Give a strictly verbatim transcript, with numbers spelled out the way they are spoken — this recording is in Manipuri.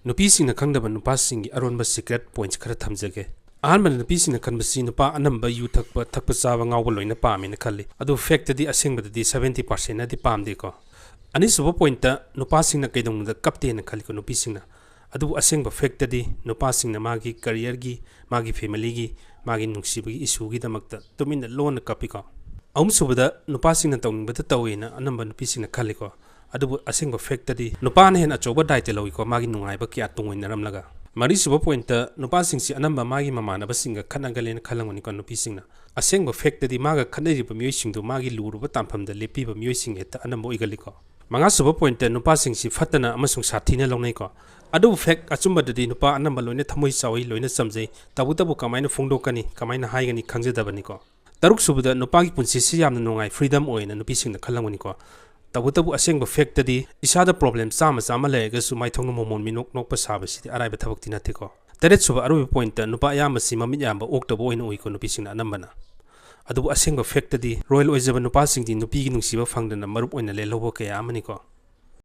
ꯅꯨꯄꯤꯁꯤꯡꯅ ꯈꯪꯗꯕ ꯅꯨꯄꯥꯁꯤꯡꯒꯤ ꯑꯔꯣꯟꯕ secret points ꯈꯔ ꯊꯝꯖꯒꯦ꯫ ꯑꯍꯥꯟꯕꯗ, ꯅꯨꯄꯤꯁꯤꯡꯅ ꯈꯟꯕꯁꯤ ꯅꯨꯄꯥ ꯑꯅꯝꯕ ꯌꯨ ꯊꯛꯄ, ꯊꯛꯄ ꯆꯥꯕ ꯉꯥꯎꯕ ꯂꯣꯏꯅ ꯄꯥꯝꯃꯦꯅ ꯈꯜꯂꯤ꯫ ꯑꯗꯨ factꯗꯤ ꯑꯁꯦꯡꯕꯗꯗꯤ seventy percentꯅꯗꯤ ꯄꯥꯝꯗꯦꯀꯣ꯫ ꯑꯅꯤꯁꯨꯕ pointꯇ, ꯅꯨꯄꯥꯁꯤꯡꯅ ꯀꯩꯗꯧꯅꯨꯡꯗ ꯀꯞꯇꯦꯅ ꯈꯜꯂꯤꯀꯣ ꯅꯨꯄꯤꯁꯤꯡꯅ꯫ ꯑꯗꯨꯕꯨ ꯑꯁꯦꯡꯕ factꯇꯗꯤ ꯅꯨꯄꯥꯁꯤꯡꯅ ꯃꯥꯒꯤ careerꯒꯤ, ꯃꯥꯒꯤ familyꯒꯤ, ꯃꯥꯒꯤ ꯅꯨꯡꯁꯤꯕꯒꯤ issueꯒꯤꯗꯃꯛꯇ ꯇꯨꯃꯤꯟꯅ ꯂꯣꯟꯅ ꯀꯞꯄꯤꯀꯣ꯫ ꯑꯍꯨꯝꯁꯨꯕꯗ, ꯅꯨꯄꯥꯁꯤꯡꯅ ꯇꯧꯅꯤꯡꯕꯗ ꯇꯧꯋꯦꯅ ꯑꯅꯝꯕ ꯅꯨꯄꯤꯁꯤꯡꯅ ꯈꯜꯂꯤꯀꯣ꯫ ꯑꯗꯨꯕꯨ ꯑꯁꯦꯡꯕ factꯇꯗꯤ ꯅꯨꯄꯥꯅ ꯍꯦꯟꯅ ꯑꯆꯧꯕ ꯗꯥꯏꯇ ꯂꯧꯏꯀꯣ ꯃꯥꯒꯤ ꯅꯨꯡꯉꯥꯏꯕ ꯀꯌꯥ ꯇꯨꯡꯑꯣꯏꯅꯔꯝꯂꯒ꯫ ꯃꯔꯤꯁꯨꯕ pointꯇ, ꯅꯨꯄꯥꯁꯤꯡꯁꯤ ꯑꯅꯝꯕ ꯃꯥꯒꯤ ꯃꯃꯥꯟꯅꯕꯁꯤꯡꯒ ꯈꯠꯅꯒꯜꯂꯦꯅ ꯈꯜꯂꯝꯒꯅꯤꯀꯣ ꯅꯨꯄꯤꯁꯤꯡꯅ꯫ ꯑꯁꯦꯡꯕ factꯇꯗꯤ ꯃꯥꯒ ꯈꯠꯅꯔꯤꯕ ꯃꯤꯑꯣꯏꯁꯤꯡꯗꯨ ꯃꯥꯒꯤ ꯂꯨꯔꯨꯕ ꯇꯥꯟꯐꯝꯗ ꯂꯦꯞꯄꯤꯕ ꯃꯤꯑꯣꯏꯁꯤꯡ ꯍꯦꯛꯇ ꯑꯅꯝꯕ ꯑꯣꯏꯒꯜꯂꯤꯀꯣ꯫ ꯃꯉꯥꯁꯨꯕ pointꯇ, ꯅꯨꯄꯥꯁꯤꯡꯁꯤ ꯐꯠꯇꯅ ꯑꯃꯁꯨꯡ ꯁꯥꯊꯤꯅ ꯂꯧꯅꯩꯀꯣ꯫ ꯑꯗꯨꯕꯨ fact ꯑꯆꯨꯝꯕꯗꯗꯤ ꯅꯨꯄꯥ ꯑꯅꯝꯕ ꯂꯣꯏꯅ ꯊꯃꯣꯏ ꯆꯥꯎꯏ, ꯂꯣꯏꯅ ꯆꯝꯖꯩ, ꯇꯧꯕꯇꯕꯨ ꯀꯃꯥꯏꯅ ꯐꯣꯡꯗꯣꯛꯀꯅꯤ, ꯀꯃꯥꯏꯅ ꯍꯥꯏꯒꯅꯤ ꯈꯪꯖꯗꯕꯅꯤꯀꯣ꯫ ꯇꯔꯨꯛꯁꯨꯕꯗ, ꯅꯨꯄꯥꯒꯤ ꯄꯨꯟꯁꯤꯁꯤ ꯌꯥꯝꯅ ꯅꯨꯡꯉꯥꯏ, freedom ꯑꯣꯏꯅ ꯅꯨꯄꯤꯁꯤꯡꯅ ꯈꯜꯂꯝꯒꯅꯤꯀꯣ꯫ ꯇꯧꯕꯇꯕꯨ ꯑꯁꯦꯡꯕ factꯗꯤ ꯏꯁꯥꯗ problem ꯆꯥꯝꯃ ꯆꯥꯝꯃ ꯂꯩꯔꯒꯁꯨ ꯃꯥꯏꯊꯣꯡꯅ ꯃꯣꯃꯣꯟ ꯃꯤꯅꯣꯛ ꯅꯣꯛꯄ ꯁꯥꯕꯁꯤꯗꯤ ꯑꯔꯥꯏꯕ ꯊꯕꯛꯇꯤ ꯅꯠꯇꯦꯀꯣ꯫ ꯇꯔꯦꯠꯁꯨꯕ, ꯑꯔꯣꯏꯕ pointꯇ, ꯅꯨꯄꯥ ꯑꯌꯥꯝꯕꯁꯤ ꯃꯃꯤꯠ ꯌꯥꯝꯕ ꯑꯣꯛꯇꯕ ꯑꯣꯏꯅ ꯎꯏꯀꯣ ꯅꯨꯄꯤꯁꯤꯡꯅ ꯑꯅꯝꯕꯅ꯫ ꯑꯗꯨꯕꯨ ꯑꯁꯦꯡꯕ factꯇꯗꯤ royal ꯑꯣꯏꯖꯕ ꯅꯨꯄꯥꯁꯤꯡꯗꯤ ꯅꯨꯄꯤꯒꯤ ꯅꯨꯡꯁꯤꯕ ꯐꯪꯗꯅ ꯃꯔꯨꯞ ꯑꯣꯏꯅ ꯂꯦꯜꯍꯧꯕ ꯀꯌꯥ ꯑꯃꯅꯤꯀꯣ꯫